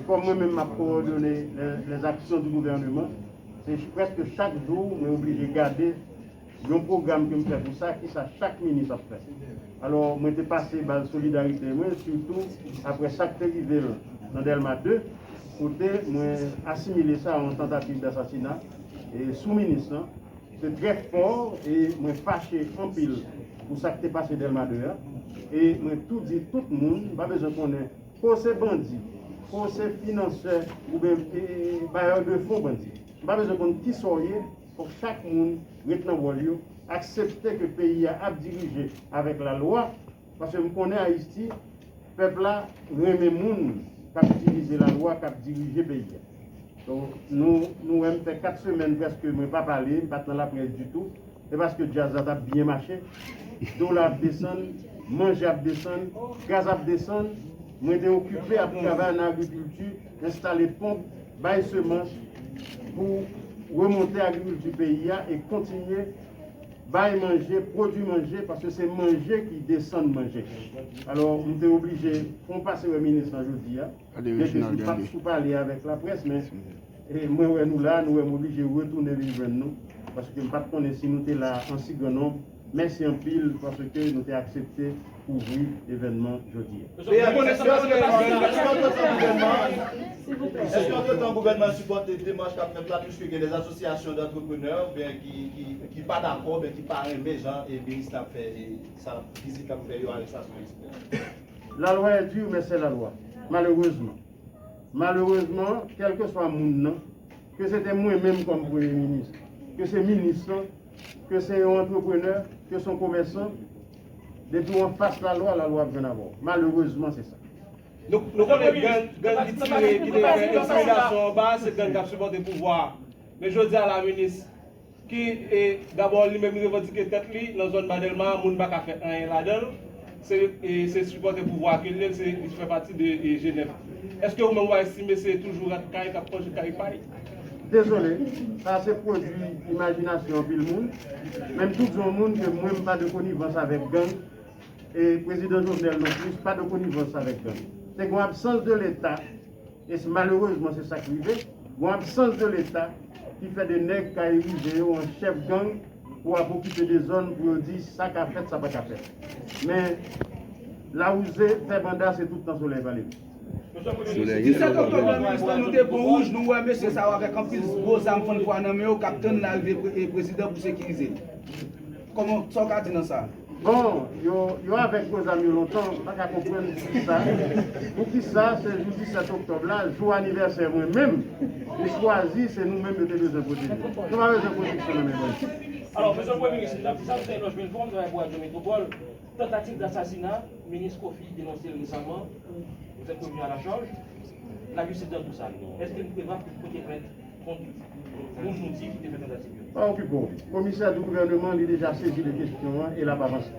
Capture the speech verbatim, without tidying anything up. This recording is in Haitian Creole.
Kòm mwen menm m ap kowòdone les, les actions du gouvernement, se ch- prèske chak jou mwen oblije gade yon pwogram ke m fè pou sa, kisa chak minis ap fè. Alò, mwen te pase bal solidarite mwen, sitou apre sa k te rive l nan Dèlma de, kote mwen asimile sa a yon tantativ dasasina e sou minis lan. Se trè fò e mwen fache anpil pou sa k te pase Dèlma de a. E mwen tou di tout moun, m pa bezwen konnen ke w se bandi, ke w se finansè oubyen e, e, bayè de fon bandi. M pa bezwen konn kisa w ye, fòk chak moun ret nan wòl yo, aksepte ke peyi a ap dirije avèk lalwa, paske m konnen Ayiti, pèp la renmen moun k ap itilize lalwa, k ap dirije peyi a. Donk, nou, nou wè m fè kat semèn prèske mwen pa pale, m pa t nan laprès ditou. Se paske djaz la t ap byen mache. Dola ap desann, manje ap desann, gaz ap desann. Mwen te okipe ap travay nan agrikilti, enstale ponp, bay semans pou remonte agrikilti peyi a e kontinye bay manje, pwodui manje, paske se manje ki desann manje. Alò, m te oblije fè yon pase wè minis lan jodi a. Byenke li pa t sou pale avèk laprès, men e, mwen wè nou la, nou wè m oblije retounen vin jwenn nou, paske m pa t konnen si nou te la an si gran nonb. Mèsi anpil paske nou te aksepte kouvri evènman jodi a. Mesye, èske w te tann gouvènman, èske w te tann gouvènman sipòte demach k ap fèt la, piske gen de asosyasyon d antreprenè oubyen ki, ki, ki pa dakò, oubyen ki pa renmen jan e minis la ap fè e sa, vizit l ap fè yo, arestasyon, etsetera? La loi est dure, mais c'est la loi. Malerezman. Malerezman, kèlkeswa moun nan, ke se te mwen menm kòm premye minis, ke se minis lan, ke se yon antreprenè, ke se yon komèsan, depi w anfas lalwa, lalwa ap jwenn avè w. Malerezman, se sa. Nou, nou konnen gang, gang ki tire, ki te fè entimidasion anba, se gang k ap sipòte pouvwa a. Men jodi a la, minis, ki, e, dabò, li menm li revandike tèt li nan zòn Ba Dèlma, moun pa ka fè anyen ladan l. Se, e, se sipòte pouvwa a ke l ye, se, li fè pati de, e, G nèf. Èske ou menm w a estime se toujou rat kay k ap manje kay pay? Dezole, sa se pwodui imajinasyon anpil moun. Men m tou di yon moun ke mwen m pa de konivans avèk gang, e prezidan Jovenel non plis pa de konivans avèk gang. Se gen yon absans de Leta, e se, malerezman, se sa k rive. Gen yon absans de Leta ki fè de nèg ka erive yo an chèf gang pou ap okipe de zòn pou yo di sa ka fèt, sa pa ka fèt. Men lawouze fè banda, se tout tan solèy pa leve. Disèt oktòb nan, minis lan, nou te Pon Wouj, nou wè mesye sa yo avèk anpil gwo zam fann fwa nan men yo k ap tann larive pre- e prezidan pou sekirize l. Kòman, sa w ka di nan sa? Bon, yo, yo avèk gwo zam yo lontan, m pa ka konprann poukisa, poukisa se jou disèt oktòb la, jou anivèsè mwen menm, yo chwazi se nou menm yo te bezwen pwoteje. Nou pa bezwen pwoteksyon nan men bandi. Alò, mesye Premye Minis, n ap di sa, nou se Eloge Belfond, nou travay pou Radyo Metropole. Tantativ dasasina, minis Kofi denonse l resaman, vous êtes revenu à la charge. Lajistis dan tou sa, èske nou prevwa pou pote plent kont moun nou di ki te fè tantativ yo? Pa okipe w. Komisè di gouvènman li deja sezi de kesyon an e l ap avanse.